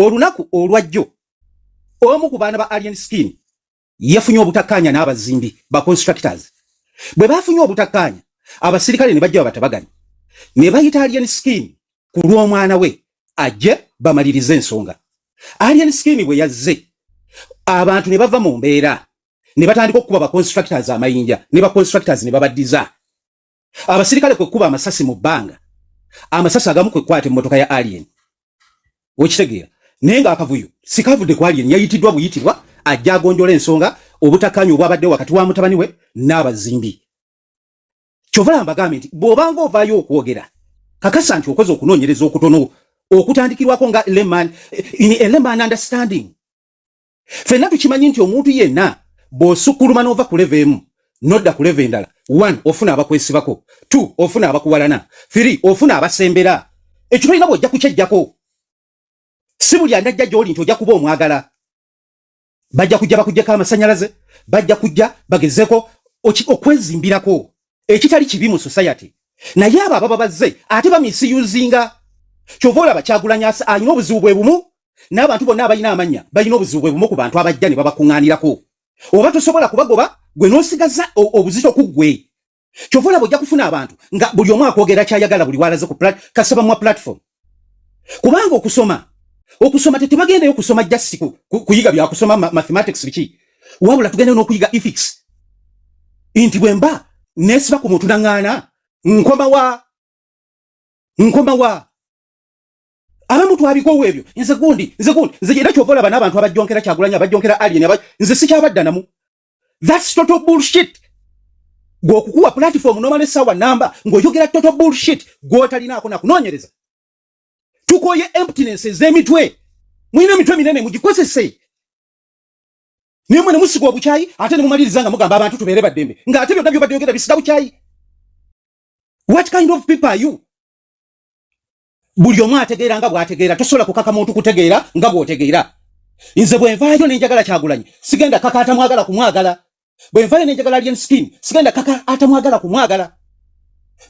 Olunaku olwajjo omu ku baana ba Alien Skin yafunye obutakkaanya n'abazimbi ba constructors. Bwe bafunye obutakkaanya, abasirikale ne bajja babatabaganya ne bayita Alien Skin ku lw'omwana we ajje bamalirize ensonga. Alien Skin bwe yazze, abantu ne bava mu mbeera ne batandika okukuba ba constructors amayinja, ne ba constructors ne babaddiza. Abasirikale kwe kuba amasasi mu bbanga, amasasi agamu kwe kwata emmotoka ya Alien. Okitegeera? Naye ng'akavuyo sikavudde ku Alien, yayitiddwa buyitibwa ajja agonjola ensonga, obutakkaanya obwabadde wakati wa mutabani we n'abazimbi. Kyova mbagambye nti bw'obanga ovaayo okwogera, kakasa nti okoze okunoonyereza okutono okutandikirwako nga layman, in a layman understanding. Ffenna tukimanyi nti omuntu yenna bw'osukkuluma n'ova ku level emu nodda ku level endala, one, ofuna abakwesibako, two, ofuna abakuwalana, three, ofuna abasembera. Ekyo tolina bw'ojja kukyejjako. Si buli andajja gy'oli nti ojja kuba omwagala. Bajja kujja bakuggyeko amasanyalaze, bajja kujja bagezeeko okwezimbirako, ekitali kibi mu society, naye abo ababa bazze ate bamisusinga. Kyova olaba Kyagulanyi alina obuzibu bwe bumu n'abantu bonna abalina amannya, balina obuzibu bwe bumu ku bantu abajja ne babakuŋŋaanirako. Oba tosobola kubagoba, gwe n'osigaza obuzito ku ggwe. Kyova olaba ojja kufuna abantu nga buli omu akwogera kyayagala, buli walaze ku kasaba mwa platform, kubanga okusoma tetubagendayo kusoma just kuyiga byakusoma mathematics biki, wabula tugendayo n'okuyiga ethics, nti bwe mba neesiba ku muntu naŋŋaana, nkoma wa, nkoma wa? Abamu twabikowa ebyo, nze gundi, nze gundi, nze. Era kyova olaba n'abantu abajjonkera Kyagulanyi, abajjonkera Alien, nze sikyabadda namu. That's total bullshit. Gwe okukuwa platform n'omala essaawa namba ng'oyogera total bullshit gw'otalinaako nakunoonyereza. Tukoye emptiness ez'emitwe. Mulina emitwe minene, mugikozese, naye mwe ne musiga obukyayi, ate ne mumaliriza nga mugamba abantu tubeere baddembe, ng'ate byonna byobadde yogera bisiga bukyayi. What kind of people are you? Buli omu ategeera nga bw'ategeera. Tosobola kukaka muntu kutegeera nga bw'otegeera. Nze bwe nvaayo ne njagala Kyagulanyi, sigenda kaka atamwagala kumwagala. Bwe nvaayo ne njagala Alien Skin, sigenda kaka atamwagala kumwagala.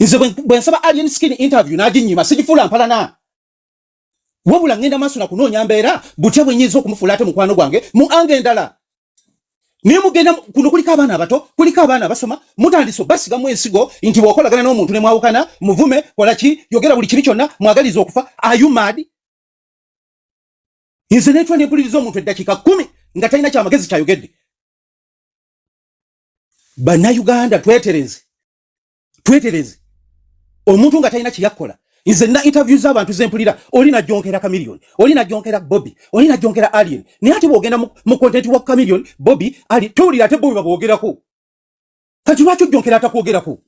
Nze bwe nsaba Alien Skin interview n'aginnyima, sigifuula mpalana, wabula ngenda maaso na kunoonya mbeera butya bwe nyinza okumufuula ate mukwano gwange mu anga endala. Naye mugenda kuno kuliko abaana abato, kuliko abaana abasoma, mutandise obasigamu ensigo nti bw'okolagana n'omuntu ne mwawukana, muvume, kola ki, yogera buli kibi kyonna, mwagaliza okufa. Are you mad? Nze netwa nempuliriza omuntu eddakiika 10 nga talina kyamagezi kyayogedde. Bannayuganda, twetereze, twetereze. Omuntu nga talina kyeyakkola. Nze na interview z'abantu zempulira, oli najjonkera Chameleone, oli najjonkera Bobi, oli najjonkera Alien, naye ate bw'ogenda mu content wa Chameleone, Bobi, Ali, towulira ate Bobi babwogerako. Kati lwaki ojjonkera atakwogerako?